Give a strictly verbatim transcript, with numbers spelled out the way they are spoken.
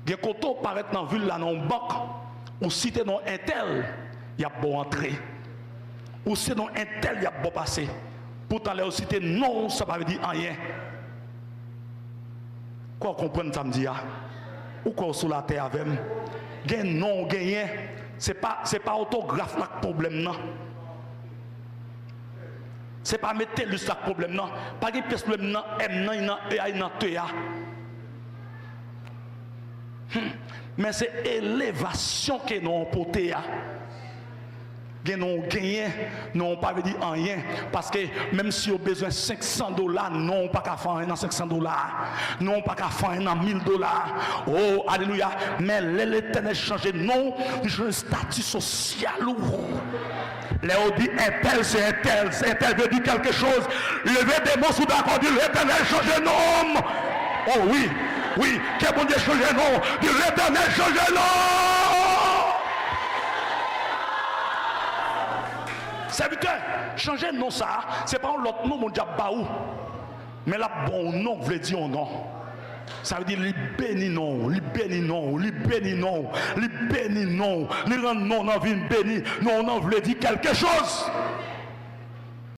Gen kote w parèt nan vil la, nan yon bank, ou site non entèl, y ap ba w antre. Ou site non entèl, y ap ba w pase. Poutan, lè yo site non w, sa pa vle di anyen. Kwè w konprann sa m di a? Ou kwè w sou latè avè m? Gen non w genyen, se pa, se pa òtograf la k pwoblèm nan. Se pa Metellus la k pwoblèm nan. Pa gen pyès pwoblèm nan M nan, nan E a, nan T a. Hmm. Men se elevasyon ke non w pote a. Gen non w genyen, non w pa vle di anyen. Paske menm si yo bezwen senk san dola, non w pa ka fè anyen nan senk san dola a. Non w pa ka fè anyen nan mil dola a. Oh, alelouya. Men lè Letènèl chanje non w, li chanje estati sosyal ou. Lè yo di entèl, se entèl, se entèl vle di kèlke choz. Leve de men si w dakò, di, Letènèl chanje non m. Oh wi, wi, ke Bondye chanje non w. Di, Letènèl chanje non m. Sèvitè, chanje non sa a, se pa yon lòt non Bondye ap ba ou. Men l ap ba w yon non k vle di yon non. Sa vle di li beni non w, li beni non w, li beni non w, li beni non w, li rann non w nan vin beni. Non w nan vle di kèlke choz.